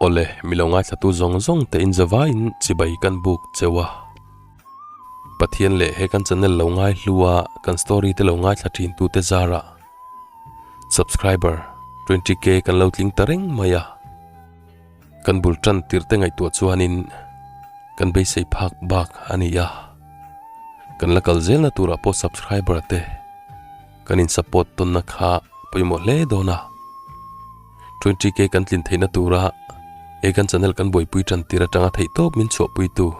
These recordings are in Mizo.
Awle, mi lo ngaithlatu zawng zawng te in zavaiin chibai kan buk cheu a. Pathian leh he kan channel lo ngai hlu a, kan story te lo ngaithla thin tu te zarah subscriber 20k kan lo tling ta reng mai a. Kan bul tan tir te ngaihtuah chuanin kan beisei phak bak a ni a. Kan la kal zelna turah pawh subscriber te kan in support tawnna kha pawimawh hle dawn a. 20k kan tlin theihna tura he kan channel kan buaipui tan tir atanga theih tawp min chhuahpuitu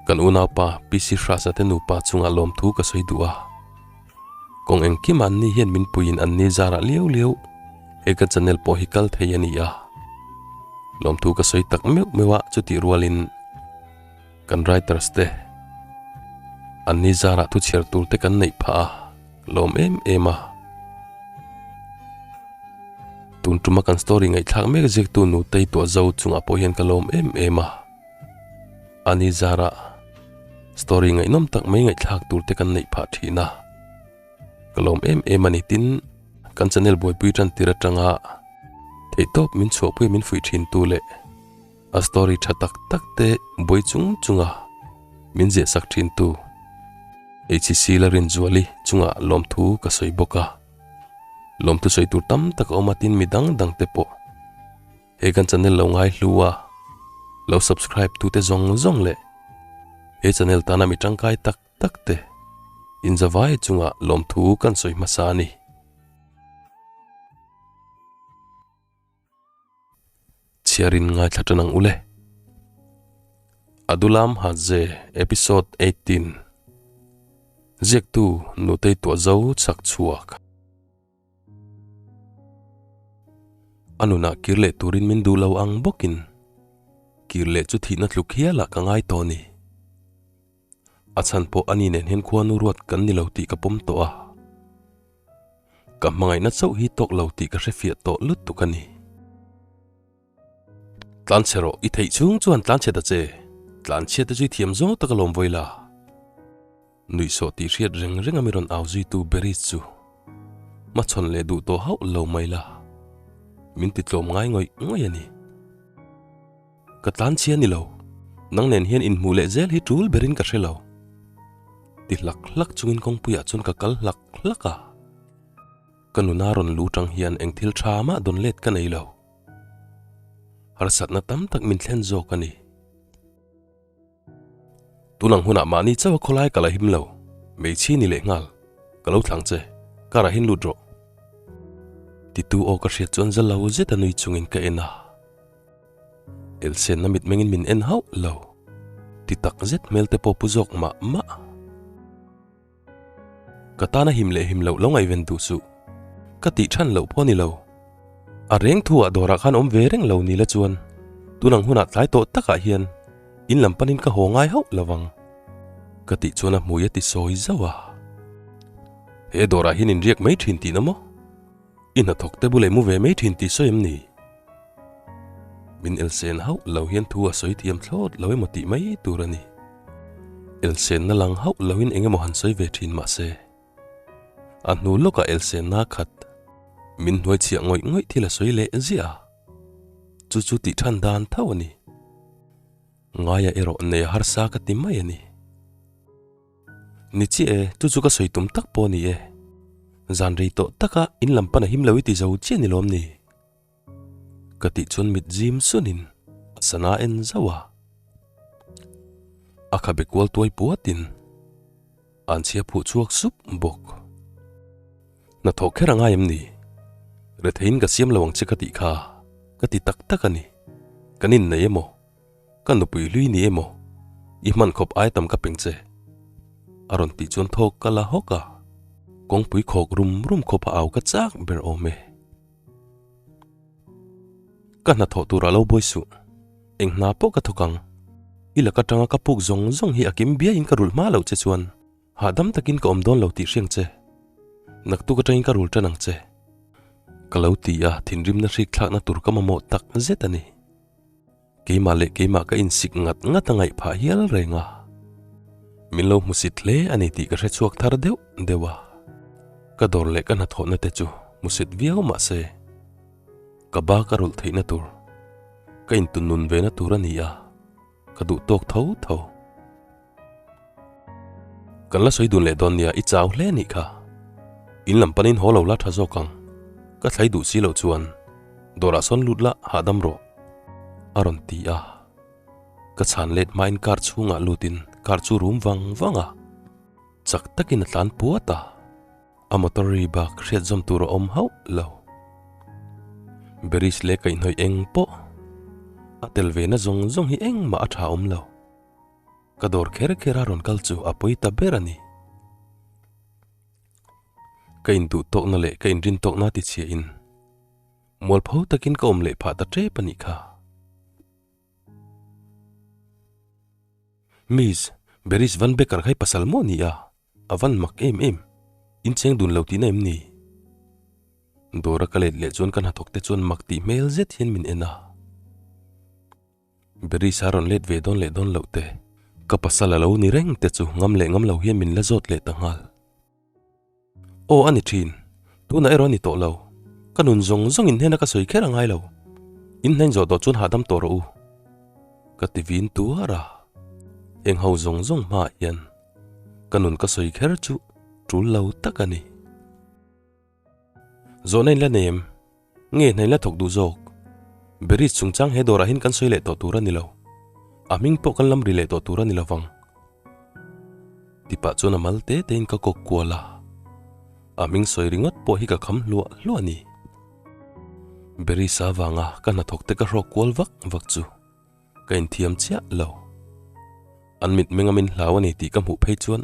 kan unaupa PC Hrasa te nupa chungah lawmthu ka sawi duh a. Kawng engkim an ni hian min puiin an ni zarah liau liau he ka channel pawh hi kal thei a ni a. Lawmthu ka sawi tak meuh meuh a chutih rualin kan writers te an ni zarah thu chhiar tur te kan neih phah a lawm em em a. Tun tuma kan story ngaihthlak mek ziaktu Nutei Tuahzo chungah pawh hian ka lawm em em a. A ni zarah story ngaihnawm tak mai ngaihthlak tur te kan neih phah thin a, ka lawm em em a ni tin kan channel buaipui tan tir atanga theihtawp min chhuahpui min fuih thin tu leh a story tha tak tak te buai chung chunga min ziah sak thin tu HCC Larinzuali chungah lawmthu ka sawi bawk a, lawmthu sawi tur tam tak a awm a tin mi dang dang te pawh. He kan channel lo ngai hlu a, lo subscribe tute zawng zawng leh he channel tana mi tangkai tak tak te inzavai chungah lawmthu kan sawi hmasa a ni. Chhiarin ngaithla tan ang ule. Adulam Haze Episode 18 Ziaktu Nutei Tuahzo chhak chhuak. A nunah kir leh turin min duh lo ang bawkin kir leh chu thihna tluk hialah ka ngai tawh a ni. A chhan pawh ani nen hian khuanu ruat kan ni lo tih ka pawm tawh a. Ka hmangaihna chauh hi tawk lo tih ka hrefiah tawh lutuk a ni. Tlanchhe rawh, i theih chhung chuan tlanchhe ta che. Tlanchhia te chu i thiam zawng tak alawm vawi la. Nuihsawh tih hriat reng reng a mi rawn au zuitu Beris chu hmachhawn leh duh tawh hauh lo mai la. Min ti tlawm ngai ngawih ngawih a ni. Ka tlanchhia ni lo, nang nen hian inhmuh leh zel hi tul berin ka hre lo. Ti hlak hlak chungin kawngpuiah chuan ka kal hlak hlak a. Ka nuna rawn lu tang hian eng thil tha mah dawn let ka nei lo. Harsatna tam tak min thlen zawk a ni. Tunang hunah mahni chauh a khawlai ka la him lo, hmeichhi ni leh nghal, ka lo thlang che, car ah hin lut rawh. Titu aw ka hriat chuan za lo zet a nui chungin ka en a. Elsenna mitmengin min en hauh lo, ti tak zet hmel te pawh pu zawk mah mah. Ka tana him leh him loh lo ngaihven duh suh. Ka tih than loh pawh a ni lo. A reng thu ah dawrah khan awm ve reng lo ni la chuan tun ang hunah tlai tawh takah hian in lam panin ka haw ngai hauh lo vang. Ka tih chuan a hmui a ti sawi zauh a. He dawrah hian in riak mai thin tihna maw? I hnathawk te bulah i mu ve mai thin tih sawi em ni? Min elsen hauh lo hian thu a sawi thiam thlawt lo emaw tih mai tur a ni. Elsenna lang hauh loin eng emaw han sawi ve thin mah se, a hnu lawkah elsenna khat min hnuai chhiah ngawih ngawih thil a sawi leh ziah a, chu chu tih than dan tho a ni. Ngaia erawh nei a harsa ka ti mai a ni. Ni chiah e, chu chu ka sawi tum tak pawh a ni e. Zan rei tawh taka in lam pan a him lo i ti zo chiah ni lawm ni? Ka tih chuan mit zim sunin a sana en zauh a. A khabe kual tuai puatin an chhia phuh chhuak sup bawk. Hnathawh kher a ngai em ni? Retheiin ka siam lo ang che ka tih kha ka ti tak tak a ni. Kan innei emaw? Ka nupui hlui ni emaw? I hman khawp ai tam ka peng che. A rawn tih chuan thawk ka la hawk a. Kawngpui khawk rum rum khawp a au ka chak ber awm e. Ka hnathawh turah lo buai suh. Eng hna pawh ka thawk ang. I lak atanga ka puk zawng zawng hi a kim biaiin ka rulh hma loh che chuan hahdam takin ka awm dawn lo tih hriang che. Naktuk atangin ka rul tan ang che. Ka lo ti a, thinrimna hrik thlakna tur ka mamawh tak zet a ni. Keimah leh keimah ka insik ngat ngat a ngaih phah hial reng a. Min lo hmusit hle a ni tih ka hre chhuak thar deuh deuh a. Ka dawr leh ka hnathawhna te chu hmusit viau mah se, ka ba ka rulh theihna tur. Ka intun nun ve na tur a ni a, ka duh tawk tho tho. Kan la sawi dun leh dawn nia, i chau hle nih kha. In lam panin haw lo la tha zawk ang. Ka thlai duh si loh chuan dawrah sawn lut la hahdam rawh, a rawn ti a. Ka chhan let hmain car chhungah lutin car chu rum vang vang a, chak takin a tlan puat a. A motor ri bak hriat zawm tur a awm hauh lo. Beris leh kaihhnawih eng pawh a tel ve na zawng zawng hi engmah a tha awm lo. Ka dawr kher kher a rawn kal chu a pawi ta ber a ni. Ka induh tawkna leh ka inrin tawkna ti chhia in mualpho takin ka awm leh phah ta tep a nih kha. Miss, Beris Van Becker kha i pasal maw ni a? A van mak em em, in cheng dun lo tihna em ni? Dawr a ka let leh chuan ka hnathawk te chuan mak tih hmel zet hian min en a. Berisa rawn let ve dawn leh dawn loh te, ka pasal a lo ni reng te chu ngam leh ngam lo hian min la zawt leh ta nghal. Aw a ni thin, tunah erawh a ni tawh lo. Ka nun zawng zawng in hnena ka sawi kher a ngai lo. In hnain zawh tawh chuan hahdam tawh rawh u. Ka ti vin tuar a, eng ho zawng zawng hmaah hian ka nun ka sawi kher chu tul lo tak a ni. Zawhna in la nei em? Nge hna in la thawk duh zawk? Beris chungchang he dawrah hian kan sawi leh tawh tur a ni lo. A hming pawh kan lam ri leh tawh tur a ni lo vang. Tipah chuan a mal te tein ka kawk kual a. A hming sawi ringawt pawh hi ka kham hluah hluah a ni. Beris avanga ka hnathawk te ka hrawk kual vak vak chu ka inthiam chiah lo. An mitmeng a min hlau a ni tih ka hmuh phei chuan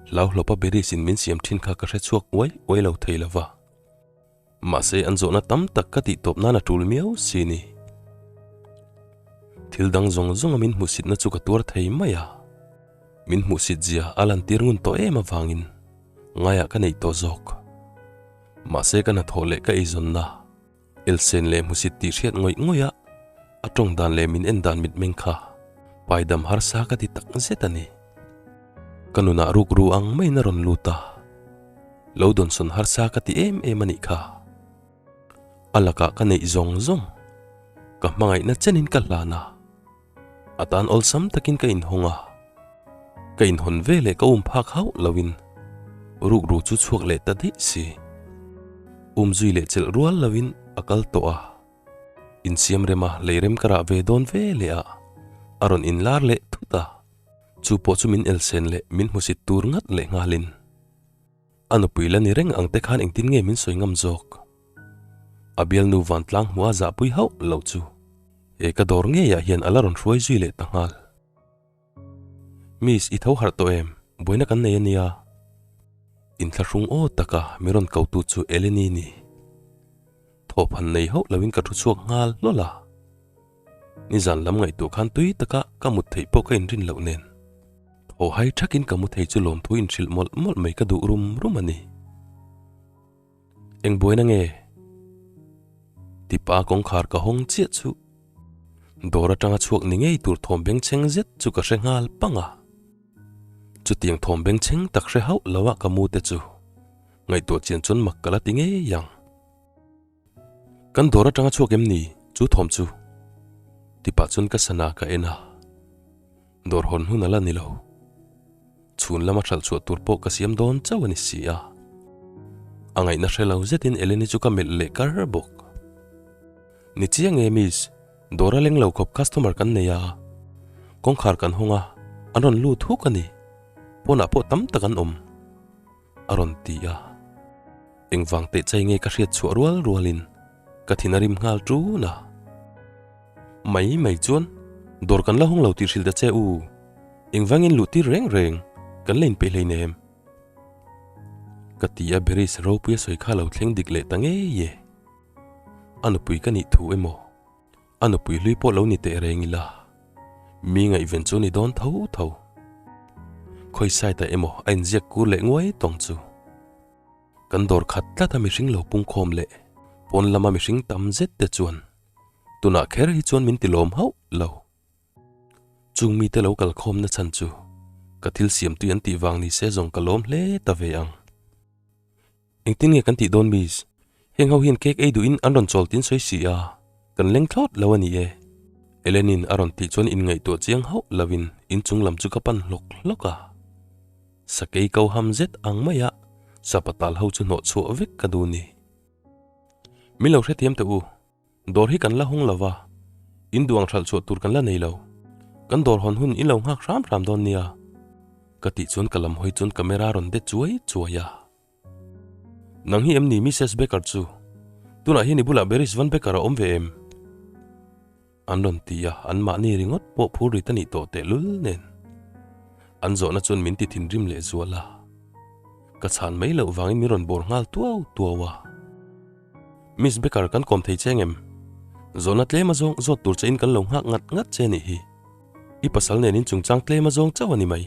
Hlauhlawpa Beris in min siam thin kha ka hre chhuak uai uai lo thei lo va. Mahse an zawhna tam tak ka tih tawp nan a tul miau si ni. Thil dang zawng zawng a min hmuhsitna chu ka tuar thei mai a. Min hmuhsit zia a lantir ngun tawh em avangin ngaiah ka neih tawh zawk. Mahse ka hnathawh leh ka eizawnna. Elsen leh hmusit tih hriat ngawih ngawih a, a tawng dan leh min en dan mitmeng kha paidam harsa ka ti tak zet a ni. Ka nunah rukru ang maiin a rawn lut a, lo dawnsawn harsa ka ti em em a nih kha. A lakah ka neih zawng zawng, ka hmangaihna chenin ka hlan a. A tan awlsam takin ka inhawng a, ka inhawn ve leh ka um phak hauh loin rukru chu chhuak leh ta daih si. Um zui leh chelh rual loin a kal tawh a, insiam rema lei rem ka rah ve dawn ve leh a, a rawn inlar leh thut a, chu pawh chu min elsen leh min hmusit tur ngat leh nghalin a nupui la ni reng ang te khan engtin nge min sawi ngam zawk. A bialnu vantlang hmuh a zahpui hauh lo chu he ka dawr ngeiah hian a la rawn hruai zui leh ta nghal. Miss, i tho harh tawh em? Buaina kan nei a nia. Inthlahrung aw taka mi rawn kotu chu Eleni ni. Thawhphan nei hauh loin ka thu chhuak nghal hlawl a. Nizan lam ngaihtuah khan tui taka ka mut theih pawh ka inrin loh nen. Thaw hai thakin ka mu thei chu lawmthu inhrilh mawlh mawlh mai ka duh rum rum a ni. Eng buaina nge? Tipa kawngkhar ka hawng chiah chu dawr atanga chhuak ni ngei tur thawm bengchheng zet chu ka hre nghal pang a. Chutiang thawm bengchheng tak hre hauh lo a ka mu te chu ngaihtuah chian chuan mak ka la ti ngei ang. Kan dawr atanga chhuak em ni chu thawm chu? Tipa chuan ka sana ka en a. Dawr hawn hun a la ni lo. Chhun lama hralh chhuah tur pawh ka siam dawn chauh a ni si a. A ngaihna hre lo zetin Eleni chu ka melh leh kar bawk. Ni chiang e miss, dawr a leng lo khawp customer kan nei a. Kawngkhar kan hawng a, an rawn lut huk a ni. Pawnah pawh tam tak an awm. A rawn ti a. Engvang teh chai nge ka hriat chhuah rual rualin ka thin a rim nghal ṭun a. Mai mai chuan dawr kan la hawng lo tih hrilh ta che u. Engvangin luh tir reng reng kan la inpeih hleinem. Ka ti a Beris ropuia sawi kha lo thleng dik leh ta ngei e. A nupui ka nih thu emaw, a nupui hlui pawh lo ni teh reng ila, mi ngaihven chu ni dawn tho tho. Khawi side ah emaw a inziak kur leh nguai tawng chu. Kan dawr khat tlat a mihring lo pungkhawm leh pawn lama mihring tam zet te chuan tunah kher hi chuan min ti lawm hauh lo. Chung mite lo kal khawmna chhan chu ka thil siam tui an tih vang ni se zawng ka lawm hle ta ve ang. Engtin nge kan tih dawn miss? Heng ho hian cake ei duhin an rawn chawl tin sawi si a, kan leng thlawt lo a ni e. Ellen-in a rawn tih chuan inngaihtuah chiang hauh lovin inchung lam chu ka pan hlawk hlawk a. Sakei ko ham zet ang maia sapatal ho chu hnawh chhuah vek ka duh ni. Min lo hrethiam teh u, dawr hi kan la hawng lo va, in duh ang hralh chhuah tur kan la nei lo. Kan dawr hawn hun in lo nghak hram hram dawn nia. Ka tih chuan ka lam hawi chuan camera rawn de chuai chuai a. Nang hi em ni Missus Baker chu? Tunah hian i bulah Beris Van Baker a awm ve em? An rawn ti a, anmahni ringawt pawh phur rit a nih tawh tehlul nen. An zawhna chuan min ti thinrim leh zual a. Ka chhan mai loh vangin min rawn bawr nghal tuau tuau a. Miss Baker kan kawm thei che ngem? Zawhna tlem a zawng zawt tur chein kan lo nghak ngat ngat che nih hi. I pasal nen in chungchang tlem a zawng chauh a ni mai.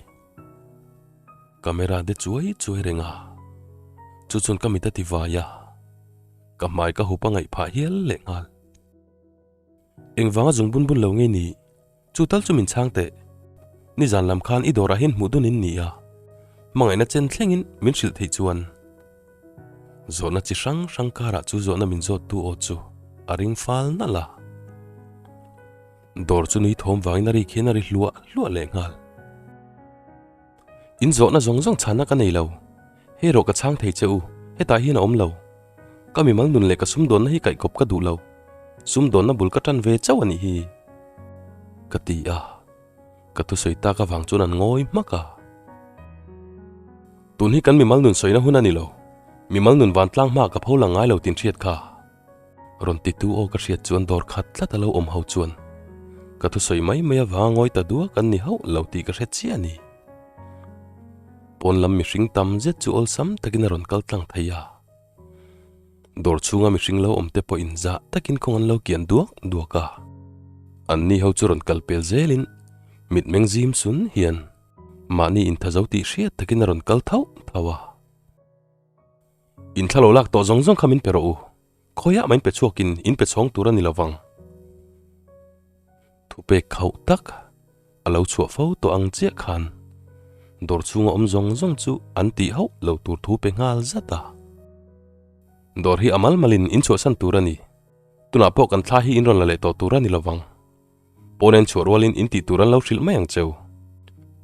Camera de chuai chuai reng a, chu chuan ka mit a ti vai a, ka hmai ka hup a ngaih phah hial leh nghal. Engvanga zung bun bun lo nge ni? Chu tal chu min chhang teh. Nizan lam khan i dawrah hian hmuh dun in ni a, hmangaihna chen thlengin min hrilh theih chuan. Zawhna chi hrang hrang karah chu zawhna min zawttu aw chu a ring fal nalh a. Dawr chu nui thawm vangin a rik hian a ri hluah hluah leh nghal. In zawhna zawng zawng chhanna ka nei lo. Hei rawh ka chhang thei che u, hetah hian a awm lo. Ka mimal nun leh ka sumdawnna hi kaihkawp ka duh lo. Sumdawnna bul ka tan ve chauh a nih hi. Ka ti a, ka thusawi tak avang chuan an ngawi hmak a. Tun hi kan mimal nun sawina hun a ni lo. Mimal nun vantlang hmaah ka pho lang ngai lo tin hriat kha. Rawn titu aw ka hriat chuan dawr khat tlat a lo awm ho chuan ka thusawi mai mai avanga ngawi ta duak an ni hauh lo tih ka hre chiah a ni. Pawn lam mihring tam zet chu awlsam takin a rawn kal tlang thei a. Dawr chhunga mihring lo awm te pawhin zah takin kawng an lo kian duak duak a. Anni ho chu rawn kal pel zelin mitmeng zim sun hian mahni inthazo tih hriat takin a rawn kal thauh thauh a. In thla lo lak tawh zawng zawng kha min pe rawh u. Khawiah mah in pe chhuakin in pe chhawng tur a ni lovang. Thupek khauh tak a lo chhuah fo tawh ang chiah khan dawr chhunga awm zawng zawng chu an tih hauh lo tur thu pe nghal zat a. Dawr hi a mal malin in chhuahsan tur a ni. Tunah pawh kan thla hi in rawn la leh tawh tur a ni lovang. Pawn en chhuah rualin in tih tur an lo hrilh mai ang cheu.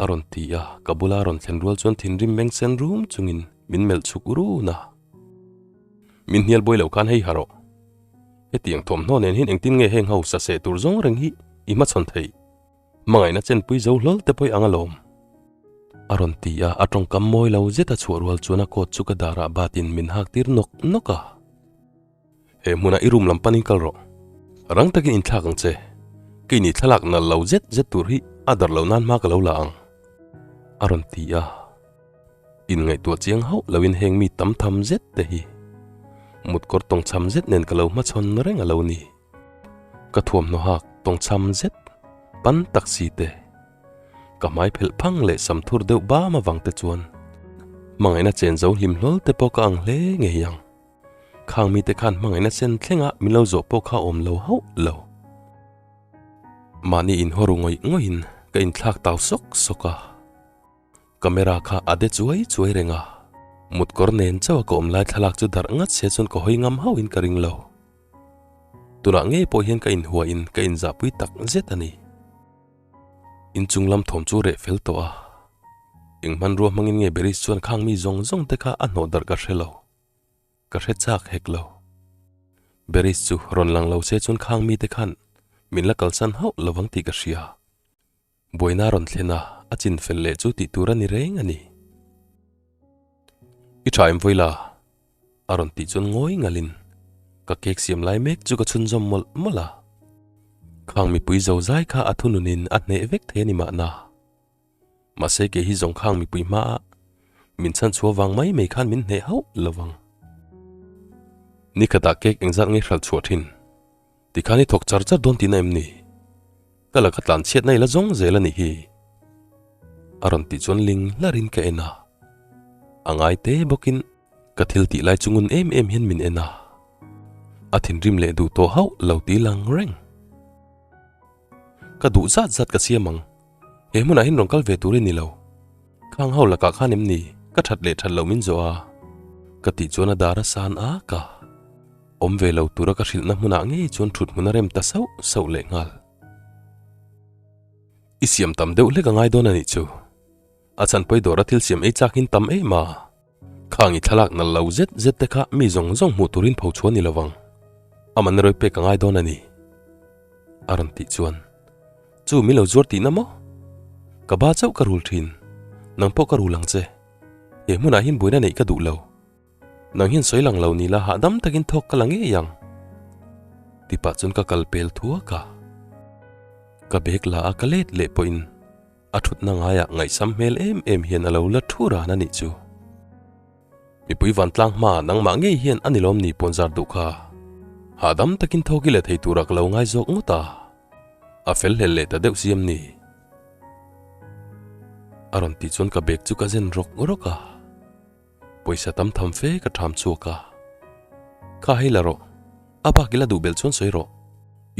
A rawn ti a, ka bula rawn thlen rual chuan thinrim meng sen rum chungin min melh chhuk run a. Min hnial buai lo khan hei ha rawh. Hetiang thawmhnaw nen hian engtin nge heng ho sa seh tur zawng reng hi i hmachhawn theih? Hmangaihna chenpui zo hlawl te pawh i ang alawm. A rawn ti a, a tawngkam mawi lo zet a chhuah rual chuan a coat chu ka darah batin min hak tir nawk nawk a. He hmunah i room lam panin kal rawh. Rang takin inthlak ang che. Keini thlalak nalh lo zet zet tur hi a darh loh nan hma ka lo la ang. A rawn ti a. Inngaihtuah chiang hauh loin heng mi tam tham zet te hi mutkawr tawngchham zet nen ka lo hmachhawn reng a lo ni. Ka thuamhnaw hak tawngchham zet pan tak si te. Ka hmai phelh phang leh sam thur deuh bam avang te chuan hmangaihna chen zo hlim hlawl te pawh ka ang hle ngei ang. Khang mite khan hmangaihna sen thlenga min lo zawh pawh kha awm lo hauh lo. Mahni inhaw ru ngawih ngawihin ka inthlak tau sawk sawk a. Camera kha a de chuai chuai reng a. Mutkawr nen chauh a ka awm lai thlalak chu darh ngat se chuan ka hawi ngam hauhin ka ring lo. Tunah ngei pawh hian ka inhuahin ka inzahpui tak zet a ni. Inchung lam thawm chu reh fel tawh a. Eng hmanrua hmangin nge Beris chuan khang mi zawng zawng te kha a hnawh darh ka hre lo. Ka hre chak hek lo. Beris chu rawn lang lo se chuan khang mite khan min la kalsan hauh lovang tih ka hria. Buaina rawn thlen a, a chin fel leh chu tih tur a ni reng a ni. I tha em Vawila? A rawn tih chuan ngawi ngalin ka cake siam lai mek chu ka chhunzawm mawlh mawlh a. Khang mipui zo zai kha a thununin a hneh vek thei a ni mahna. Mahse kei hi zawngkhang mipui hmaah min chhanchhuah vang mai mai khan min hneh hauh lo vang. Ni khatah cake engzat nge hralh chhuah thin? Tikhan i thawk char char dawn tihna em ni? Ka laka tlan chhiatna i la zawng zel a nih hi. A rawn tih chuan ling hlarin ka en a. A ngai te bawkin ka thil tih lai chu ngun em em hian min en a. A thinrim leh duh tawh hauh lo ti lang reng. Ka duh zat zat ka siam ang. He hmunah hian rawn kal ve tur i ni lo. Khang ho lakah khan em ni? Ka that leh that loh min zawh a. Ka tih chuan a dar a san ak a. Awm ve lo tura ka hrilhna hmunah ngei chuan thut hmun a rem ta sauh sauh leh nghal. I siam tam deuh hlek a ngai dawn a nih chu. A chhan pawi dawra thil siam ei chak in tam em a. Khang i thlalak nalh lo zet zet te kha mi zawng zawng hmuh turin pho chhuah ni lovang. Aman rawi pek a ngai dawn a ni. A rawn tih chuan, Chu min lo zuar tihna maw? Ka ba chauh ka rul thin. Nang pawh ka rul ang che. He hmunah hian buaina neih ka duh lo. Nang hian sawi lang lo ni la hahdam takin thawk ka la ngei ang. Ti pah chuan ka kal pel thuak a. Ka bag la a ka let leh pawhin a thutna ngaiah ngaihsam hmel em em hian a lo la thu ran a nih chu. Mipui vantlang hmaah nangmah ngei hian a ni lawm ni puanzar duh kha. Hahdam takin thawk i la thei turah ka lo ngai zawk ngawt a. A fel hlel leh ta deuh siam ni. A rawn tih chuan ka bag chu ka zen rawk rawk a. Pawisa tam tham fe ka ṭham chhuak a. Kha hei la rawh. A bak ila duh belh chuan sawi rawh.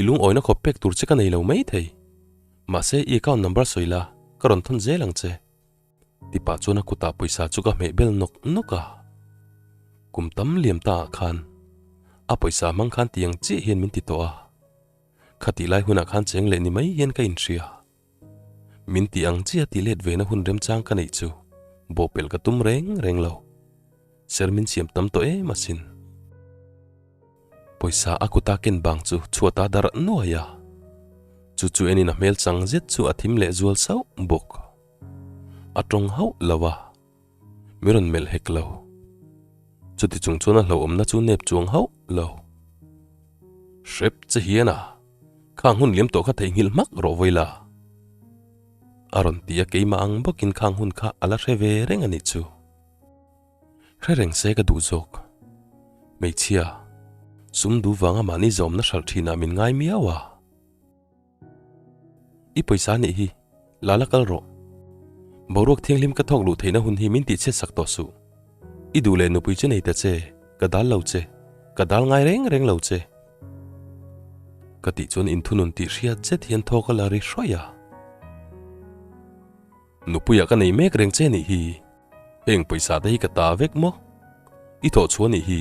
I lungawina khawp pek tur che ka nei lo mai thei. Mahse i account number sawi la, ka rawn thawn zel ang che. Ti pah chuan a kutah pawisa chu ka hmeh bel nawk nawk a. Kum tam liam ta ah khan a pawisa hmang khan tiang chiah hian min ti tawh a. Khatih lai hunah khan cheng leh ni mai hian ka inhria. Min tih ang chiah tih let ve na hun remchang ka neih chu bawhpelh ka tum reng reng lo. Ser min siam tam tawh em asin. Pawisa a kuta ken bang chu chhuat a darh nuai a. Chu chu enin a hmel chang zet chu a thim leh zual sauh bawk. A tawng hauh lo a, mi rawn melh hek lo. Chuti chung chuan a hlauhawmna chu nep chuang hauh lo. Hrep che hian a, khang hun liam tawh kha theihnghilh hmak rawh vawi la. A rawn ti a keimah ang bawkin khang hun kha a la hre ve reng a nih chu. Hre reng se ka duh zawk. Hmeichhia, sum duh vanga mahni zawmna hralh thinah min ngai miau a. I pawisa nih hi, la la kal rawh. Boruak thianghlim ka thawk luh theihna hun hi min tihchhiat sak tawh suh. I duh leh nupui chu nei ta che, ka dal lo che, ka dal ngai reng reng lo che. Ka tih chuan inthunun tih hriat zet hian thawk a la ri hrawih a. Nupuiah ka nei mek reng che nih hi. Heng pawisa te hi ka ta vek maw? I thawh chhuah nih hi.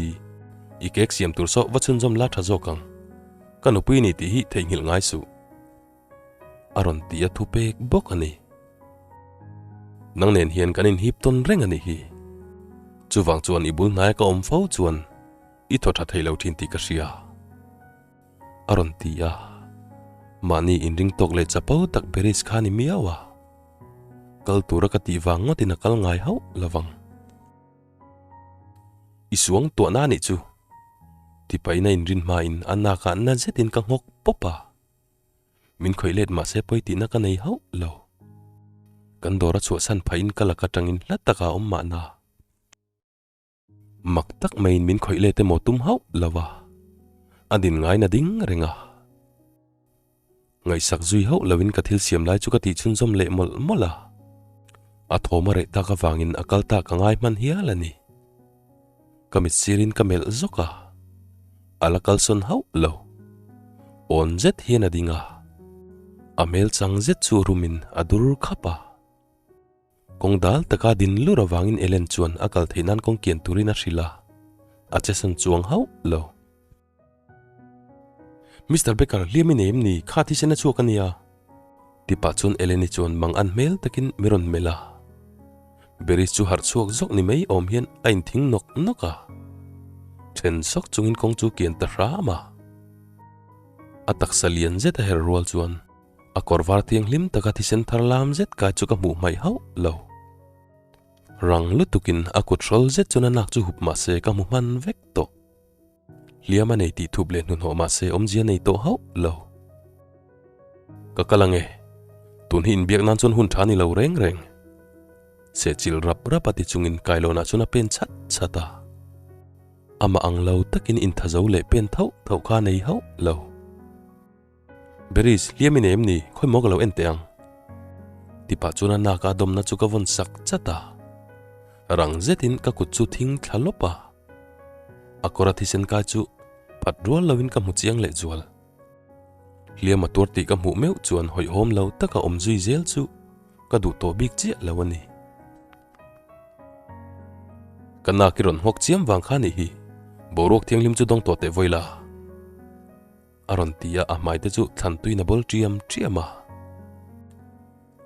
I cake siam tur saw va chhunzawm la tha zawk ang. Ka nupui ni tih hi theihnghilh ngai suh. A rawn ti a thu pek bawk a ni. Nang nen hian kan inhip tawn reng a nih hi. Chuvang chuan i bul hnaia ka awm fo chuan i thaw tha thei lo thin tih ka hria. A rawn ti a. Mahni inring tawk leh chapo tak Beris kha ni miau a. Kal tura ka tih vang ngawtin a kal ngai hauh lo vang. I suang tuahna a nih chu. Tipaina inrin hmain a nakah na zetin ka nghawk pawp a. Min khawih let mahse pawi tihna ka nei hauh lo. Kan dawr a chhuahsan phahin ka lak atangin hla taka awm mahna. Mak tak maiin min khawih let emaw tum hauh lo a, a din ngain a ding reng a. Ngaihsak zui hauh loin ka thil siam lai chu ka tih chhunzawm leh mawlh mawlh a. A thawm a reh tak avangin a kal tak a ngai hman hial a ni. Ka mit sirin ka melh zawk a, a la kalsawn hauh lo. Awn zet hian a ding a, a hmel chang zet chu rumin a dur khap a. Kawng dal taka din lur avangin Ellen chuan a kal theih nan kawng kian turin a hrilh a, a chesawn chuang hauh lo. Mister Baker, hliam i nei em ni? Kha thisen a chhuak a nia. Ti pah chuan Ellen-i chuan mang an hmel takin mi rawn melh a. Beris chu harh chhuak zawk ni mai awm hian a inthing nawk nawk a. Then sawk chungin kawng chu kian ta hram a. A taksa lian zet a her rual chuan A kawr var thianghlim taka thisen thar lam zet kai chu ka hmuh hmaih hauh lo. Rang lutukin a kut hrawl zet chuan a nak chu hup mahse ka hmu hman vek tawh. Hliam a nei tih thup leh hnuhnawh mahse awmzia nei tawh hauh lo. Ka kal ange. Tun hi inbiak nan chuan hun tha ni lo reng reng. Sehchilh rap rap a ti chungin kailawnah chuan a pen chhat chhat a. Amah ang lo takin inthazo leh pen thauh thauh kha a nei hauh lo. Beris, hliam i nei em ni? Khawi maw ka lo en teh ang. Ti pah chuan a nak a dawmna chu ka vawn sak chat a. Rang zetin ka kut chu thing thla lawp a. A kawr a thisen kai chu phat rual loin ka hmu chiang leh zual. Hliam a tuar tih ka hmuh meuh chuan hawihhawm lo taka awm zui zel chu ka duh tawh bik chiah lo a ni. Ka nak i rawn nghawk chiam vang kha nih hi. Boruak thianghlim chu dawng tawh teh vawi la. A rawn ti a, a hmai te chu thlan tuin a bawl ṭiam ṭiam a.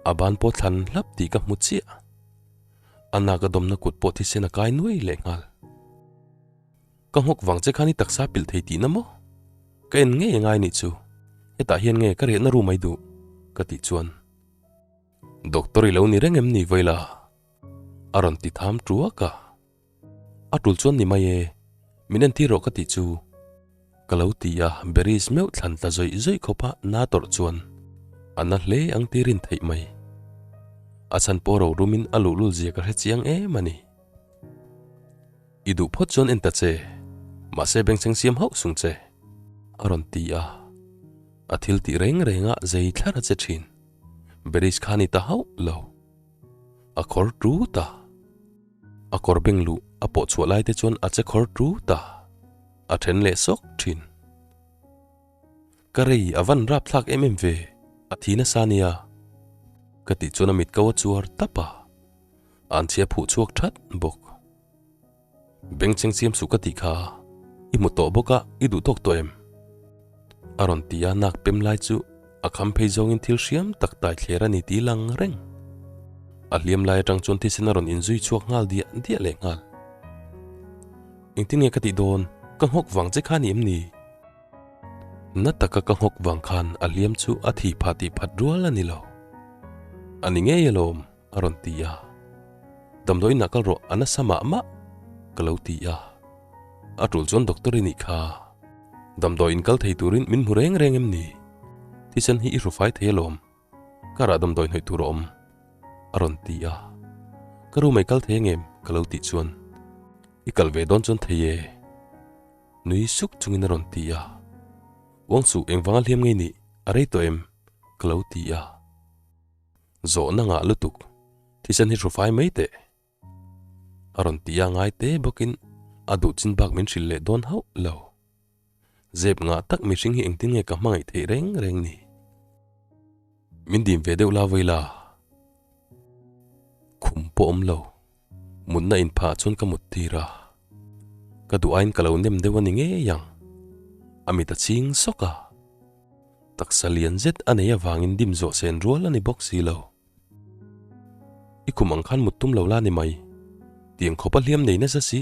A ban pawh thlan hlap tih ka hmu chiah. A nak a dawmna kut pawh thisen a kai nuai leh nghal. Ka nghawk vang che khan i taksa pilh thei tihna maw? Ka en ngei angai nih chu. Hetah hian nge ka riahna room ai duh? Ka tih chuan. Doctor i lo ni reng em ni Vaila? A rawn ti tham tuak a. A tul chuan ni mai e, min entir rawh ka tih chu. Ka lo ti a, Berries meuh thlan tla zawih zawih khawp a na tawrh chuan a na hle ang ti rin theih mai. A chhan pawh ro rumin a luhlul zia ka hre chiang em a ni. I duh phawt chuan en ta che, mahse bengchheng siam hauh sung che, a rawn ti a. A thil tih reng reng ah zei thlar a che thin. Berries kha ni ta hauh lo. A khawr tut a. A kawr beng luh a pawh chhuah lai te chuan a che khawr tut a, a then leh sawk thin. Ka rei a van rap thlak em em ve, a thi nasa nia. Ka tih chuan a mit ko a chuar tap a, an chhia phuh chhuak that bawk. Bengchheng siam suh ka tih kha i hmu tawh bawk a, i duh tawk tawh em? A rawn ti a, nak pem lai chu a kham phei zawngin thil hriam tak tai thler a ni tih lang reng. A hliam lai atang chuan thisen a rawn inzui chhuak nghal diah diah leh nghal. Engtin nge ka tih dawn? Ka nghawk vang che kha ni em ni? Na taka ka nghawk vang khan a hliam chu a thi phah tih phat rual a ni lo. A ni ngei alawm. A rawn ti a, Damdawiin ah kal rawh a nasa mah mah ka lo ti a, a tul chuan doctor i nih kha, damdawiin kal thei turin min hmu reng reng em ni? Thisen hi i hru fai thei alawm, karah damdawi hnawih tur a awm a rawn ti a, ka room ah i kal thei angem ka lo tih chuan i kal ve dawn chuan thei e nui suk chungin a rawn ti a, Uang chu engvanga hliam ngei nih a rei tawh em ka lo ti a. Zawhna ngah lutuk, thisen hi hru fai mai teh. A rawn ti a ngai te bawkin a duh chin bak min hrilh leh dawn hauh lo. Zep ngah tak mihring hi engtin nge ka hmangaih theih reng reng ni? Min dim ve deuh la vawi la. Khum pawh awm lo, mutna inphah chuan ka mut tir a. Ka duh aiin ka lo nem deuh a ni ngei ang. A mit a ching sawk a. Taksa lian zet a nei avangin dim zawh sen rual a ni bawk si lo. I kum ang khan mut tum lo la ni mai. Tiang khawpa hliam nei nasa si,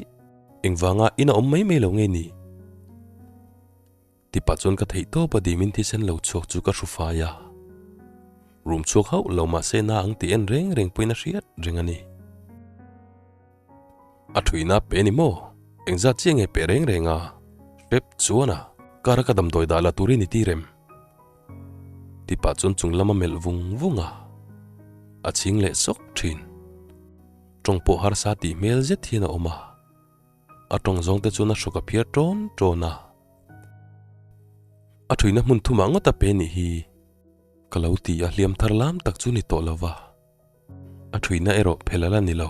engvanga in a awm mai mai lo nge ni? Ti pah chuan ka theih tawp a dimin thisen lo chhuak chu ka hru fai a. Rum chhuak hauh lo mahse na ang tih en reng reng pawhin a hriat reng a ni. A thuina pe ni maw? Engzat chiah nge pe reng reng a? Hrep chuan a kar a ka damdawi dah la turin i ti rem. Ti pah chuan chung lam a melh vung vung a, a chhing leh sawk thin. Tawng pawh harsa tih hmel zet hian a awm a, a tawng zawng te chuan a hrawk a phiar tawn tawn a. A thuina hmun thumah ngawt a pe nih hi ka lo ti a, hliam thar lam tak chu ni tawh lo va. A thuina erawh phel a la ni lo.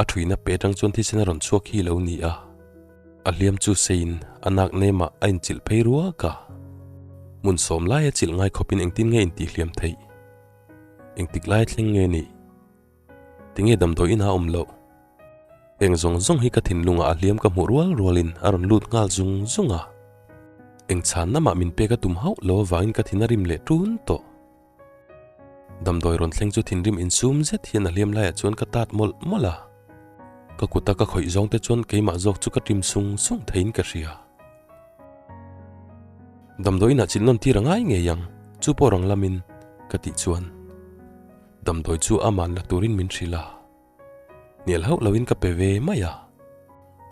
A thuina pe atang chuan thisen a rawn chhuak hi lo ni a. A hliam chu seiin a nak nemah a inchilh phei ruak a. Hmun sawm laia chilh ngai khawpin engtin nge intihhliam theih? Engtik lai thleng nge nih? Tinge damdawi inah a awm loh? Eng zawng zawng hi ka thinlungah a hliam ka hmuh rual rualin a rawn lut nghal zung zung a. Eng chhanna mah min pek a tum hauh lo avangin ka thin a rim leh ṭun tawh. Damdawi rawn thleng chu thinrim insum zet hian a hliam laiah chuan ka tat mawlh mawlh a. Ka kuta ka khawih zawng te chuan keimah zawk chu ka ṭim sung sung theiin ka hria. Damdawi inah chilh nawn tir a ngai ngei ang, chu pawh rang lamin ka tih chuan damdawi chu aman la turin min hrilh a. Hnial hauh loin ka pe ve mai a.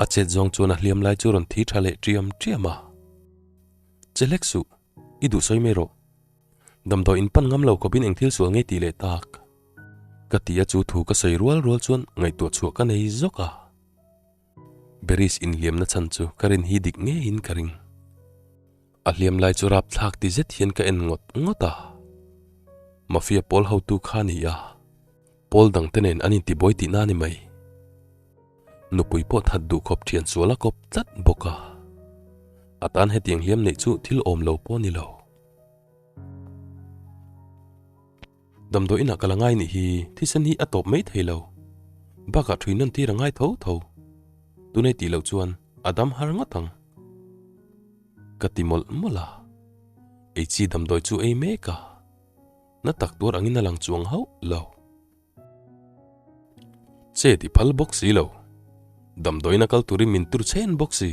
A chet zawng chuan a hliam lai chu rawn thi ṭha leh ṭiam ṭiam a. Che hlek suh, i duh sawi mai rawh. Damdawi in pan ngam lo khawpin eng thil sual ngei tih leh tak? Ka ti a chu thu ka sawi rual rual chuan ngaihtuah chhuah ka nei zawk a. Beris inhliamna chhan chu ka rin hi dik ngeiin ka ring. A hliam lai chu rapthlak ti zet hian ka en ngawt ngawt a. Mafia pawl hotu kha ni a, pawl dangte nen an intibuai tihna a ni mai. Nupui pawh that duh khawp thian sual a kawp tlat bawk a. A tan hetiang hliam neih chu thil awm lo pawh a ni lo. Damdawi inah ka la ngai nih hi thisen hi a tawp mai thei lo. Bakah thui nawn tir a ngai tho tho. Tunei tih loh chuan a dam har ngawt ang. Ka ti mawlh mawlh a. Ei chi damdawi chu ei mek a. Na tak tuar angin a lang chuang hauh lo. Chet i phal bawk si lo. Damdawiin a kal turin min tur chhen bawk si.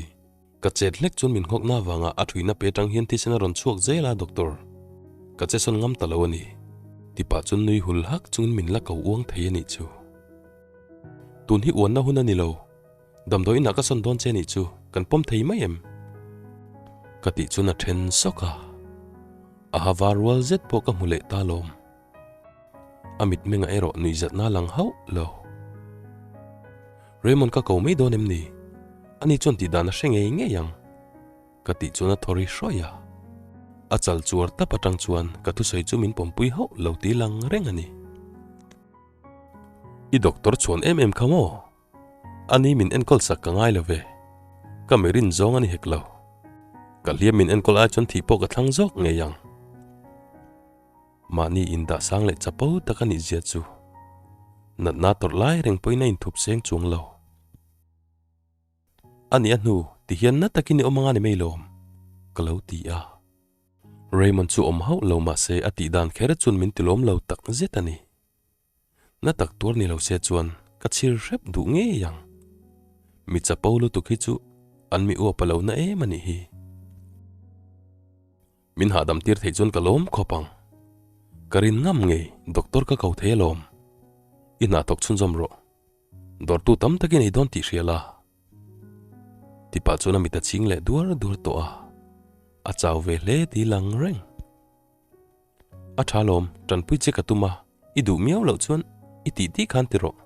Ka chet hlek chuan min nghawkna avanga a thuina pe atang hian thisen a rawn chhuak zel a Doctor. Ka che sawn ngam ta lo a ni. Tipah chuan nui hul hak chungin min la ko uang thei a nih chu. Tun hi uanna hun a ni lo. Damdawiin ah ka sawn dawn che nih chu kan pawm thei mai em? Ka tih chuan a then sawk a. A ha var rual zet pawh ka hmu leh ta lawm. A mitmengah erawh nuihzatna a lang hauh lo. Raymond ka ko mai dawn em ni? Ani chuan tih dan a hre ngei ngei ang. Ka tih chuan a thaw ri hrawih a. A chal chuar tap atang chuan ka thusawi chu min pawmpui hauh lo tih lang reng a ni. I doctor chhuan em em kha maw? Ani min enkawl sak ka ngai lo ve. Ka mi rin zawng a ni hek lo. Ka hliam min enkawl ai chuan thih pawh ka thlang zawk ngei ang. Mahni indah sang leh chapo tak a nih zia chu natna tawrh lai reng pawhin a inthup seng chuang lo. A nih a hnu ti hian na takin i awm anga ni mai lawm, ka lo ti a. Raymond chu awm hauh lo mah se a tih dan kher chuan min tilawm lo tak zet a ni. Na tak tuar ni lo se chuan ka chhir hrep duh ngei ang. Mi chapo lutuk hi chu an mi uap a lo na em a nih hi. Min hahdam tir theih chuan ka lawm khawp ang. Ka rin ngam ngei doctor ka ko thei alawm. I hna thawk chhunzawm rawh. Dawrtu tam takin ei dawn tih hria la. Tipah chuan a mit a ching leh duar duar tawh a. A chau ve hle tih lang reng. A tha lawm, tanpui che ka tum a, i duh miau loh chuan i tih tih khan ti rawh.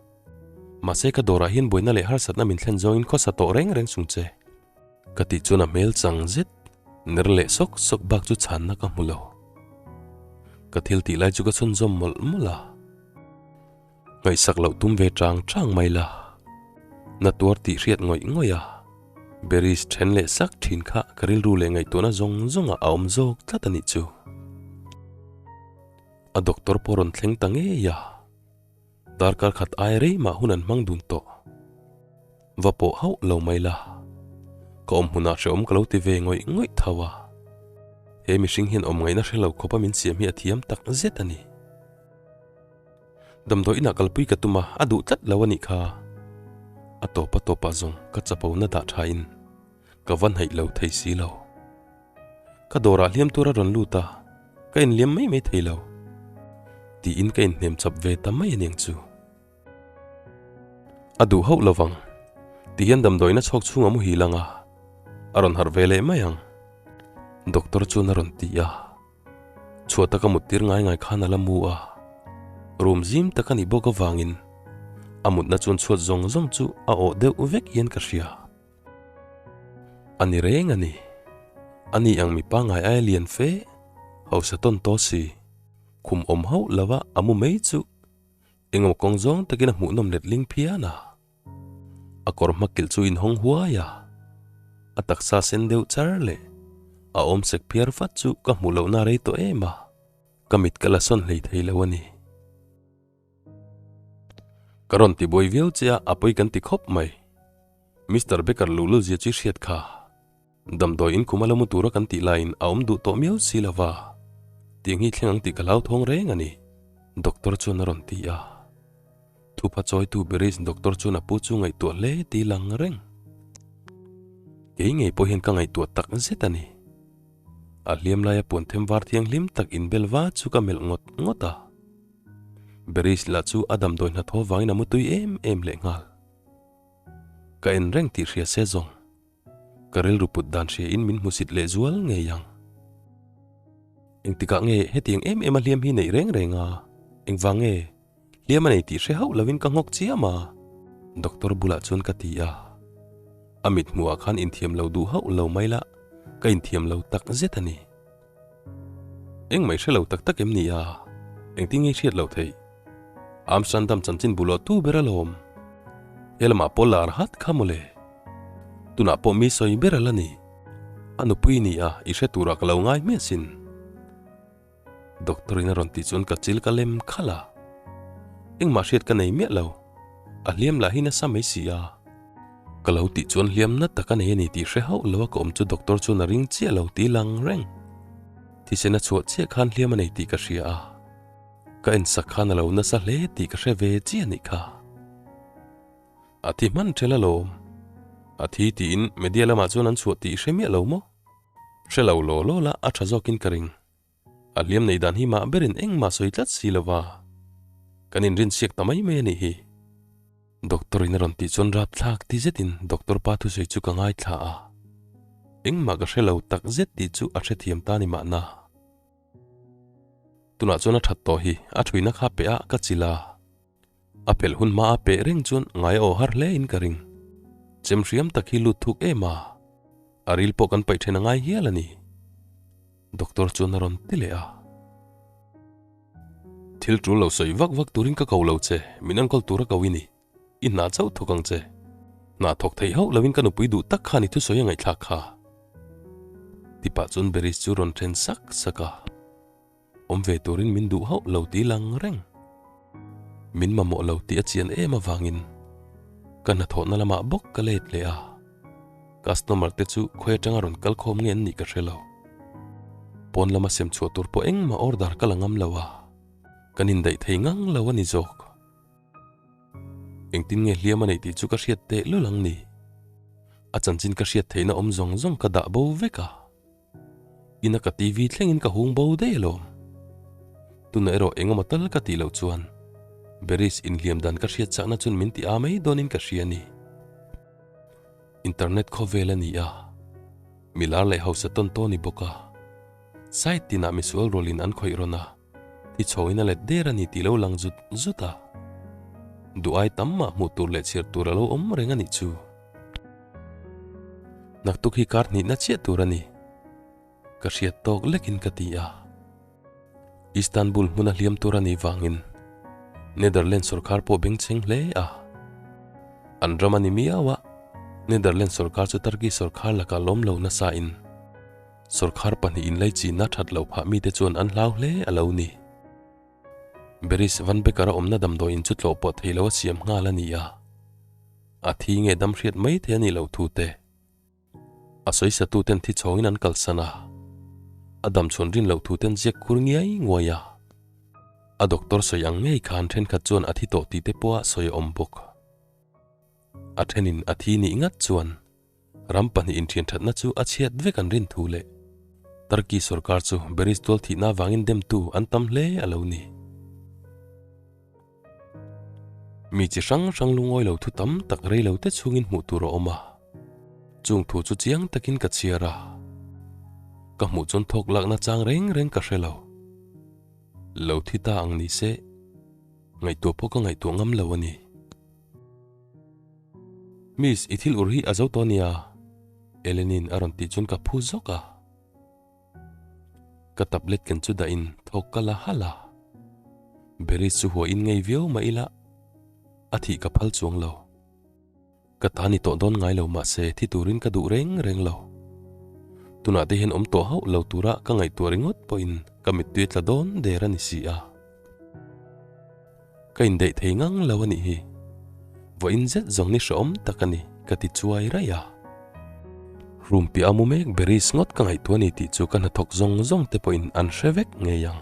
Mahse ka dawrah hian buaina leh harsatna min thlen zawngin khawsa tawh reng reng chung che. Ka tih chuan a hmel chang zet, ner leh sawk sawk bak chu chhanna ka hmu lo. Ka thil tih lai chu ka chhunzawm mawlh mawlh a. Ngaihsak loh tum ve chang chang mai la. Na tuar tih hriat ngawih ngawih a, Berries then leh sak thin kha ka rilru leh ngaihtuahna zawng zawngah a awm zawk tlat a nih chu. A doctor pawh rawn thleng ta ngei a, darkar khat ai rei mah hun an hmang dun tawh. Va pawh hauh lo mai la, ka awm hmunah hrehawm ka lo ti ve ngawih ngawih tho a. He mihring hian awm ngaihna hre lo khawpa min siam hi a thiam tak zet a ni. Damdawi inah kalpui ka tum a, a duh tlat lo a nih kha. A tawp a tawpah zawng ka chapona dah thain ka va hnaih lo thei si lo. Ka dawrah hliam tur a rawn lut a, ka inliam mai mai thei lo. Tiin ka inhnem chap ve ta mai a niang chu. A duh hauh lo vang. Tihian damdawiin a chhawk chhungah muhil ang a, a rawn harh ve leh mai ang. Doctor chuan a rawn ti a. Chhuah taka mut tir ngai ngai khan a la mu a, room zim tak a nih bawk avangin a mutna chuan chhuat zawng zawng chu a awh deuh vek hian ka hria. A ni reng a ni. A ni ang mipa ngai aia lian fe, hausa tawn tawh si, khum awm hauh lova a mu mai chu engemaw kawng zawng takin a hmuhnawm letling phian a. A kawr hma kilh chu inhawng huai a, a taksa sen deuh char leh a awm sek phiar vat chu ka hmuh lohna rei tawh em a, ka mit ka la sawn hlei thei lo a ni. Ka rawn ti buai viau che a, a pawi kan ti khawp mai. Mister Baker luhlul zia chu i hriat kha. Damdawi in kum a la mu tura kan tih laiin a awm duh tawh miau si lo va, tiang hi thleng ang tih ka hlauthawng reng a ni, Doctor chuan a rawn ti a. Thupa chawitu Beris doctor chuan a pu chu ngaihtuah hle tih lang reng. Kei ngei pawh hian ka ngaihtuah tak zet a ni. A hliam laia puan them var thianghlim tak inbel va chu ka melh ngawt ngawt a. Beris lah chu a damdawi hnathawh vangin a mutui em em leh nghal. Ka en reng tih hria se zawng. Ka rilru put dan hria in min hmusit leh zual ngei ang. Engtikah nge hetiang em em a hliam hi neih reng reng a? Engvang nge? Hliam a nei tih hre hauh lovin ka nghawk chiam a, doctor bulah chuan ka ti a. A mit hmuhah khan inthiam lo duh hauh lo mai la, ka inthiam lo tak zet a ni. Engmah i hre lo tak tak em ni a? Engtin nge i hriat loh theih? Amsterdam chanchin buhlawh tu ber alawm. He lamah pawh lar hat kha mawle. Tunah pawh mi sawi ber a la ni. A nupui ni a, i hre turah ka lo ngai hmiah sin. Doctor in a rawn tih chuan ka chil ka lem khalh a, engmah hriat ka nei miah lo, a hliam lah hi nasa mai si a. Ka lo tih chuan hliam na tak a nei a ni tih hre hauh lo a ka awm chu doctor chuan a ring chiah lo tih lang reng. Thisen a chhuah chiah khan hliam a nei tih ka hria a. Ka ensak khan a lo nasa hle tih ka hre ve chiah a nih kha. A thi hman ṭhel alawm. A thi tiin media lamah chuan an chhuah tih i hre miah lo maw? Hre lo law law la a ṭha zawkin ka ring. A hliam nei dan hi mah berin engmah sawi tlat si lo va, kan inrinsiak ta mai mai a nih hi. Doctor in a rawn tih chuan rapthlak ti zetin doctor pa thusawi chu ka ngaithla a, engmah ka hre lo tak zet tih chu a hrethiam ta ni mahna. Tunah chuan a that tawh hi, a thuina kha peh a ka chilh a. A phelh hun hma a peh reng chuan ngai a aw har hle in ka ring. Chem hriam tak hi lut thuk em a, a ril pawh kan paih then a ngai hial a ni. Doctor chuan a rawn ti leh a. Thil tul lo sawi vak vak turin ka ko lo che, min enkawl tura ko i ni. I hna chauh thawk ang che. Hna thawk theih hauh loin ka nupui duh tak khan i thusawi a ngaihthlak kha. Tipah chuan Beris chu rawn then sak sak a. Awm ve turin min duh hauh lo ti lang reng. Min mamawh lo tih a chian em avangin ka hnathawhna lamah bawk ka let leh a. Customer te chu khawi atanga rawn kal khawm nge an nih ka hre lo. Pawn lama sem chhuah tur pawh engmah order ka la ngam lo a, kan indaih thei ngang lo a ni zawk. Engtin nge hliam a neih tih chu ka hriat teh lul ang ni. A chanchin ka hriat theihna awm zawng zawng ka dah bo vek a. Ina ka TV thlengin ka hung bo daih alawm. Tunah erawh engemaw tal ka tih loh chuan Beris inhliam dan ka hriat chakna chuan min ti a mai dawnin ka hria a ni. Internet khawvel a ni a, milar leh hausa tawn tawn ni bawk a, site tinah misual rawlin an khawih rawn a, thi chhawin a let der a ni tih lo lang zut zut a. Duh ai tam mah hmuh tur leh chhiar tur a lo awm reng a nih chu. Naktuk hi kar hnihna chiah tur a ni. Ka hriat tawk lekin ka ti a. Istanbul hmuna hliam tur a nih vangin Netherlands sawrkar pawh bengchheng hle a. An ram a ni miau a, Netherlands sawrkar chu Turkey sawrkar lakah lawm lo nasain sawrkar pahnihin leichina that loh phah mite chuan an hlau hle a lo ni. Beris Van Becker-a awmna damdawiin chu tlawh pawh thei lo a siam nghal a ni a. A thi nge dam hriat mai thei a nih loh thu te. A sawisatuten thi chhawngin an kalsan a, a dam chhawn rin loh thu ten ziak khur ngiai nguai a. A doctor sawi ang ngei khan thenkhat chuan a thi tawh tih te pawha sawi a awm bawk. A thenin a thi nih ngat chuan Ram pahnih inthianthatna chu a chhiat vek an rin thu leh Turkey sorkar chu Beris tual thihna avangin demtu an tam hle a lo ni. Mi chi hrang hrang lungawi lo thu tam tak rei lo te chhungin hmuh tur a awm a, chung thu chu chiang takin ka chhiar a, ka hmuh chuan thawk lakna chang reng reng ka hre lo. Lo thi ta ang ni se, ngaihtuah pawh ka ngaihtuah ngam lo a ni. Miss, i thil ur hi a zo tawh ania, Eleni'n a rawn tih chuan ka phu zawk a. Ka tablet ken chu dahin thawk ka la halh a. Beris chu huain ngei viau mah ila, a thih ka phal chuang lo. Ka ta ni tawh dawn ngai lo mahse thi turin ka duh reng reng lo. Tunah te hian awm tawh hauh lo tura ka ngaihtuah ringawt pawhin ka mittui a tla dawn der a ni si a. Ka indaih thei ngang lo a nih hi. Vawiin zet zawng ni hrehawm tak a ni, ka ti chuai raih a. Room piah a mu mek Beris ngawt ka ngaihtuah a ni tih chu ka hnathawk zawng zawng te pawhin an hre vek ngei ang.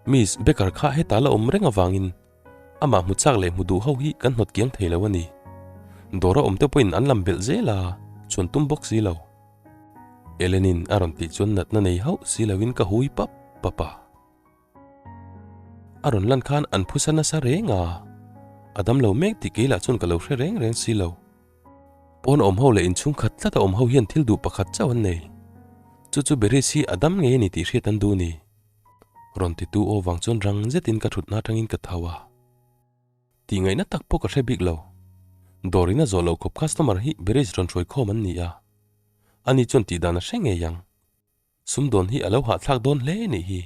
Miss Becker kha hetah la awm reng avangin amah hmu chak leh hmu duh ho hi kan hnawt kiang thei lo a ni. Dawr a awm te pawhin an lam belh zel a, chuan tum bawk si lo. Ellen-in a rawn tih chuan natna nei hauh si loin ka hui pap pap a. A rawn lan khan an phusa nasa reng a, a dam lo mek tih kei lah chuan ka lo hre reng reng si lo. Pawn awm ho leh inchhung khat tlat a awm ho hian thil duh pakhat chauh an nei. Chu chu Beris hi a dam ngei a ni tih hriat an duh ni. Rawn titu aw vang chuan rang zetin ka thutna atangin ka tho a. Tih ngaihna tak pawh ka hre bik lo. Dawr in a zawh loh khawp customer hi Beris rawn hruai khawm an ni a. Ani chuan tih dan a hre ngei ang. Sumdawn hi a lo hahthlak dawn hle nih hi.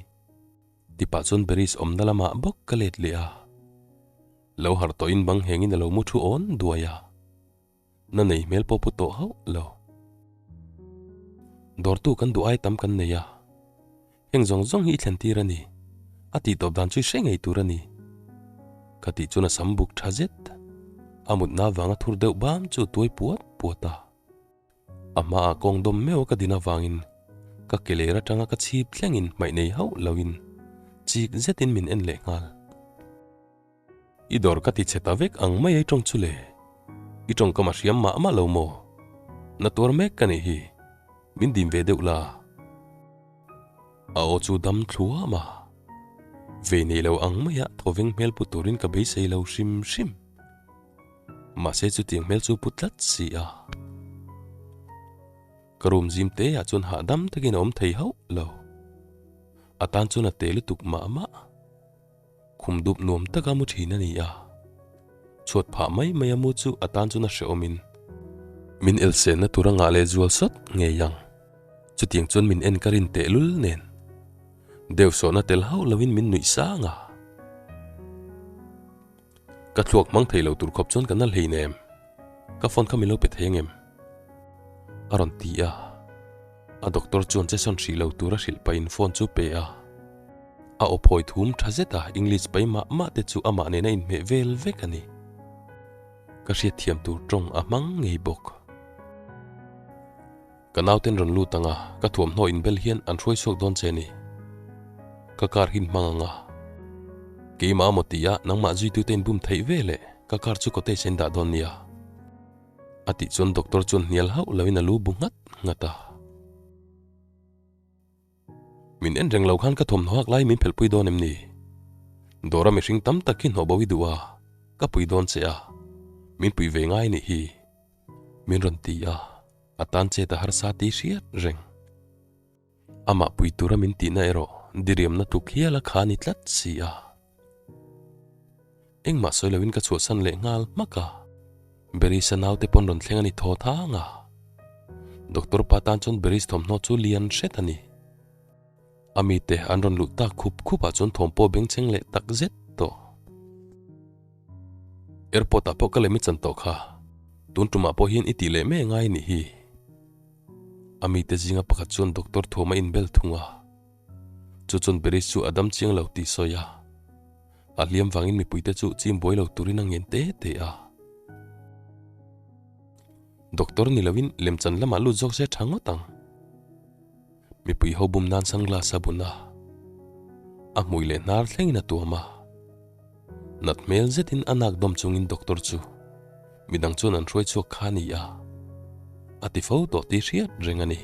Tipah chuan Beris awmna lamah bawk ka let leh a. Lo harh tawhin bang nghengin a lo mu thu awn duai a. Na nei hmel pawh pu tawh hauh lo. Dawrtu kan duh ai tam kan nei a. Heng zawng zawng hi i thlen tir a ni. A tih tawp dan chu i hre ngei tur a ni. Ka tih chuan a sam buk tha zet. A mutna avanga thur deuh bam chu tuai puat puat a. A hmaah kawng dawm meuh a ka din avangin. Ka ke ler atanga ka chhip thlengin hmaih nei hauh loin chik zetin min en leh nghal. I dawr ka ti chhe ta vek ang mai ai tawng chu le. I tawngkam a hriam mah mah lo maw? Na tuar mek ka nih hi. Min dim ve deuh la. A aw chu dam thluam a. Vei nei lo ang maia thawveng hmel pu turin ka beisei lo hrim hrim. Mahse chutiang hmel chu pu tlat si a. Ka room zim te ah chuan hahdam takin a awm thei hauh lo. A tan chuan a te lutuk mah mah. Khum dup nuam taka mu thin a ni a. Chhuat phah mai mai a mu chu a tan chuan a hrehawmin min elsenna tur a ngah leh zual sawt ngei ang. Chutiang chuan min en ka rin tehlul nen deuh sawhna tel hauh loin min nuih sang a. Ka thluak hmang thei lo tur khawp chuan ka na hleinem. Ka phone kha min lo pe thei angem? A rawn ti a. A doctor chuan che sawn hrih lo tur a hrilh pahin phone chu pe a. A aw phawi thum tha zet a, English pai mah mah te chu amah nena inhmeh vel vek a ni. Ka hriatthiam tur tawng a hmang ngei bawk. Ka nauten rawn lut ang a, ka thuamhnaw inbel hian an hruai chhuak dawn che ni. Ka car hin hmang ang a. Keimah amaw ti a, nangmah zuitute inbum theih ve leh ka car chu cottage a indah dawn nia. A tih chuan doctor chuan hnial hauh loin a lu bu nghat nghat a. Min en reng lo khan ka thawmhnaw hak lai min phelhpui dawn em ni? Dawra mihring tam tak hi hnawh bo i duh a, ka pui dawn che a, min pui ve ngai nih hi. Min rawn ti a, a tan chet a harsa tih hriat reng. Amah pui tura min tihna erawh diriamna tluk hial a kha ni tlat si a. Engmah sawi loin ka chhuahsan leh nghal hmak a, Berisa naute pawn rawn thleng a ni thaw thang a. Doctor pa tan chuan Beris thawmhnaw chu lian hret a ni. A mite an rawn luh tak khup khup ah chuan thawm pawh bengchheng leh tak zet tawh. Airport ah pawh ka lem i chan tawh kha, tun tumah pawh hian i tih leh mai angai nih hi. A mite zinga pakhat chuan doctor thuam a inbel thung a, chu chuan Beris chu a dam chiang lo tih sawi a. A hliam vangin mipuite chu chim buai lo turin a ngen te te a. Doctor ni loin lemchan lamah lut zawk se tha ngawt ang. Mipui ho bum nan sunglass a bun a, a hmui leh hnar thlengin a tuam a. Nat hmel zetin a nak dawm chungin doctor chu midang chuan an hruai chhuak kha a ni a, a ti fo tawh tih hriat reng a ni.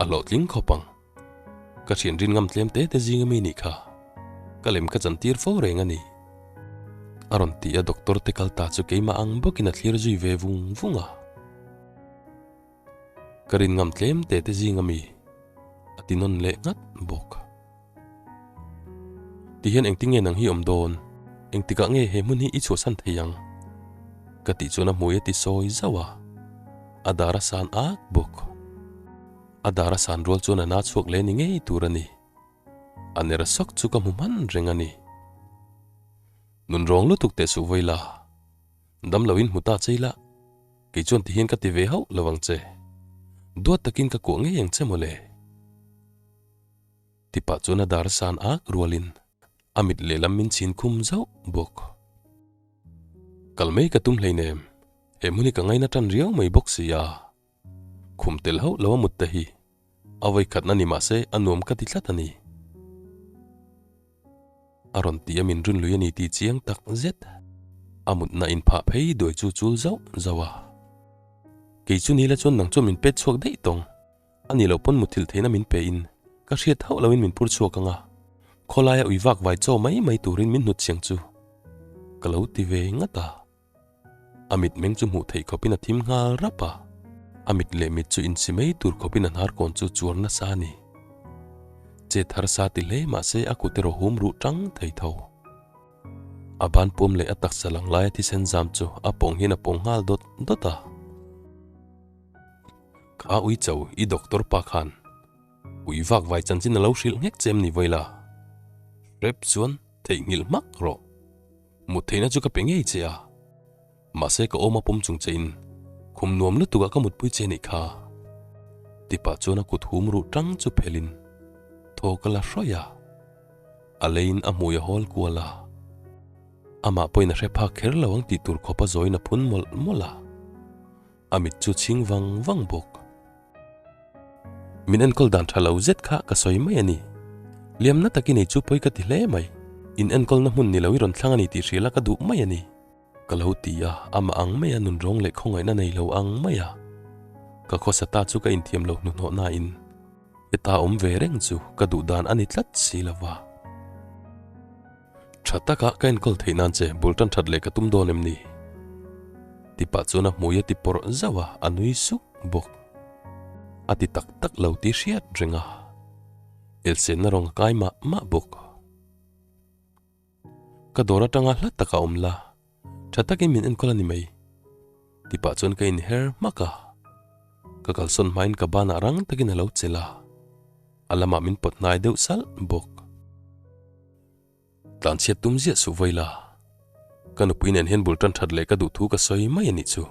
A hlawhtling khawp ang. Ka thian rin ngam tlem te te zing ami nih kha. Ka lem ka chan tir fo reng a ni. A rawn ti a doctor te kal ta chu keimah ang bawkin a thlir zui ve vung vung a. Ka rin ngam tlem te te zing ami a ti nawn leh nghat bawk. Ti hian engtin nge nang hi awm dawn? Engtikah nge he hmun hi i chhuahsan thei ang? Ka tih chuan a hmui a ti sawi zauh a, a dar a san ak bawk. A dar a san rual chuan a na chhuak leh ni ngei tur a ni. A ner sawk chu ka hmu hman reng a ni. Nun rawng lutuk teh suh vawi la. Dam loin hmu ta che ila, kei chuan tihian ka ti ve hauh lo ang che. Duat takin ka kuah ngei ang che mawle. Tipah chuan a dar san ak rualin a mit lehlam min chhin khum zauh bawk. Kal mai ka tum hleinem, he hmun hi ka ngaina tan riau mai bawk si a. Khum tel hauh lo a mut te hi a vawi khatna ni mahse a nuam ka ti tlat a ni. A rawn ti a min run lui a ni tih chiang tak zet. A mutna inphah phei duai chu chul zauh zauh a. Kei chu ni la chuan nang chuan min pet chhuak daih tawng. A ni lo pawn muthilh theihna min pe in ka hriat hauh loin min phur chhuak ang a, khawlaia ui vak vai chaw mai mai turin min hnut chiang chu ka lo ti ve ngat a. A mitmeng chu hmuh theih khawpin a thim nghal rap a, a mit leh mit chu insi mai tur khawpin a hnar kawn chu chuar nasa a ni. Chet harsa ti hle mahse a kut erawh hum ruh tang thei tho. A ban puam leh a taksa lang laia thisen zam chu a pawng hian a pawng nghal dawt dawt a. Kha ui cho i doctor pa khan ui vak vai chanchin a lo hrilh nghek che em ni vawi la? Hrep chuan theihnghilh hmak rawh. Mut theihna chu ka pe ngei che a, mahse ka awm a pawm chung che in khum nuam lutuk ah ka mutpui che nih kha. Tipah chuan a kut hum ruh tang chu phelh in thaw ka la hrawih a, a lei in a hmui a hawl kual a, amah pawhin a hre phak kher lo ang tih tur khawp a zawiin a phun mawlh mawlh a, a mit chu chhing vang vang bawk. Min enkawl dan tha lo zet kha ka sawi mai a ni. Liamna takin ei chu pawi ka ti hle mai. In enkawlna hmun ni lo i rawn thlang a ni tih hriala ka duh mai a ni. Ka lo ti a, amah ang maia nunrawng leh khawngaihna nei lo ang maia ka khawsa ta chu ka inthiam lo hnuhnawh nain heta awm ve reng chu ka duh dan a ni tlat si lo va. Tha taka ka enkawl theih nan che bul tan that leh ka tum dawn em ni? Ti pah chuan a hmui a ti pawrh zauh a, a nui suk bawk. A ti tak tak lo tih hriat reng a, elsenna rawng a kai mah mah bawk. Ka dawr atanga hla taka awm la, tha takin min enkawl a ni mai. Ti pah chuan ka inher hmak a, ka kalsawn hmain ka banah rang takin a lo chelh a, a lamah min pawt hnai deuh salh bawk. Tlanchhiat tum ziah suh vawi la, ka nupui nen hian bul tan that leh ka duh thu ka sawi mai a nih chu.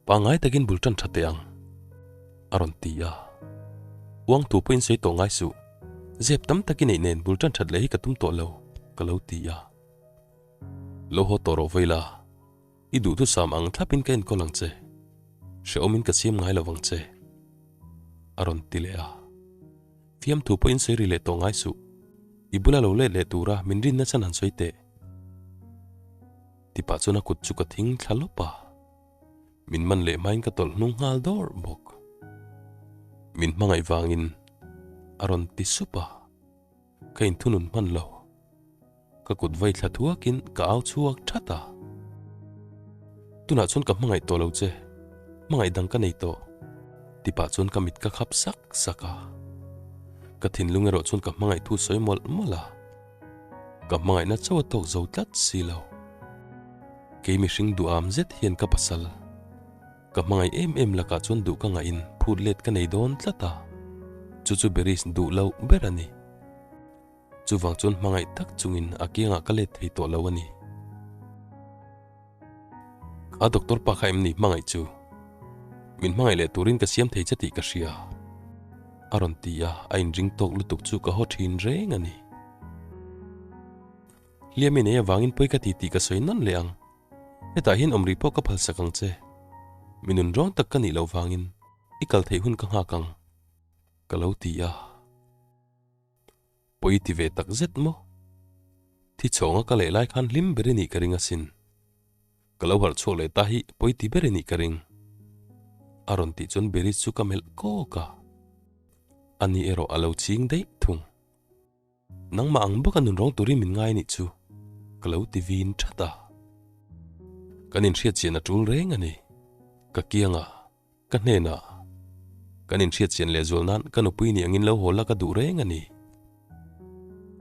Pangngai takin bul tan tha teh ang, a rawn ti a. Uang thu pawhin sawi tawh ngai suh, zep tam tak i neih nen bul tan that leh hi ka tum tawh lo, ka lo ti a. Lo haw tawh rawh vawi la, i duhthusam ang thlapin ka enkawl ang che, hrehawmin ka siam ngai lo vang che, a rawn ti leh a. Fiamthu pawhin sawi ri leh tawh ngai suh, i bula lo let leh tura min rinna chhan han sawi teh. Ti pah chuan a kut chu ka thing thla lawp a, min man leh hmain ka tawlh hnung nghal dawr bawk. Min hmangaih vangin a rawn ti sup a, ka inthunun hman lo. Ka kut vai thla thuakin ka au chhuak that a. Tunah chuan ka hmangaih tawh lo che, hmangaih dang ka nei tawh. Ti pah chuan ka mit ka khap sak sak a. Ka thinlung erawh chuan ka hmangaih thu sawi mawlh mawlh a. Ka hmangaihna chauh a tawk zo tlat si lo. Kei mihring duham zet hian ka pasal. Ka hmangaih em em lakah chuan duh ka ngahin phut let ka nei dawn tlat a. Chu chu Beris duh loh ber a ni. Chuvang chuan hmangaih tak chungin a kiangah ka let thei tawh lo a ni. A doctor pa kha em ni hmangaih chu? Min hmangaih leh turin ka siam thei che tih ka hria. A rawn ti a, a inring tawk lutuk chu ka haw thin reng a ni. Hliam i nei avangin pawi ka ti tih ka sawi nawn leh ang. Hetah hian awm rih pawh ka phalsak ang che. Mi nunrawng tak ka nih loh vangin i kal theih hun ka nghak ang, ka lo ti a. Pawi ti ve tak zet maw? Thi chhawnga ka leh lai khan hlim ber i nih ka ring asin. Ka lo harh chhuak leh ta hi pawi ti ber i nih ka ring. A rawn tih chuan Beris chu ka melh kawk a. Ani erawh a lo ching daih thung. Nangmah ang bawka nun rawng turin min ngai anih chu ka lo ti vin that a. Kan inhriat chian a tul reng a ni. Ka kianga. Ka hnenah, Kan inhriat chian leh zual nan ka nupui ni angin lo haw la ka duh reng a ni.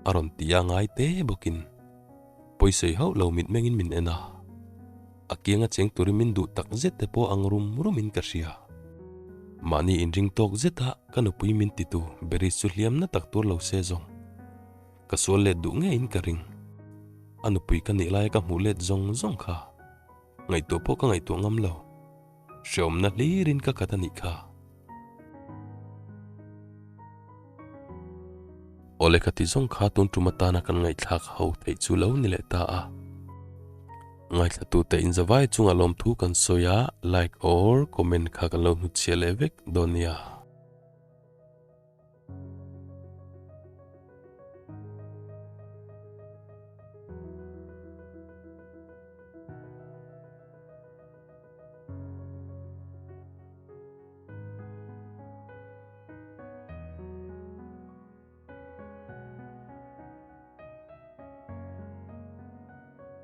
A rawn ti a ngai te bawkin pawisawi hauh lo mitmengin min en a, a kianga cheng turin min duh tak zet te pawh ang rum rumin ka hria. Mahni inring tawk zeta ka nupui min titu Beris chu hliamna tak tur lo se zawng. Ka sual let duh ngeiin ka ring. A nupui ka nih laia ka hmuh let zawng zawng kha. Ngaihtuah pawh ka ngaihtuah ngam lo. Hreawmna hlirin ka khat a nih kha. Awle ka ti zawng kha tun tum atana kan ngaihthlak ho theih chu lo ni leh ta a. Ngaithlatute inzavai chungah lawmthu kan sawi a, like or comment kha kan lo hnutchhiah leh vek dawn nia.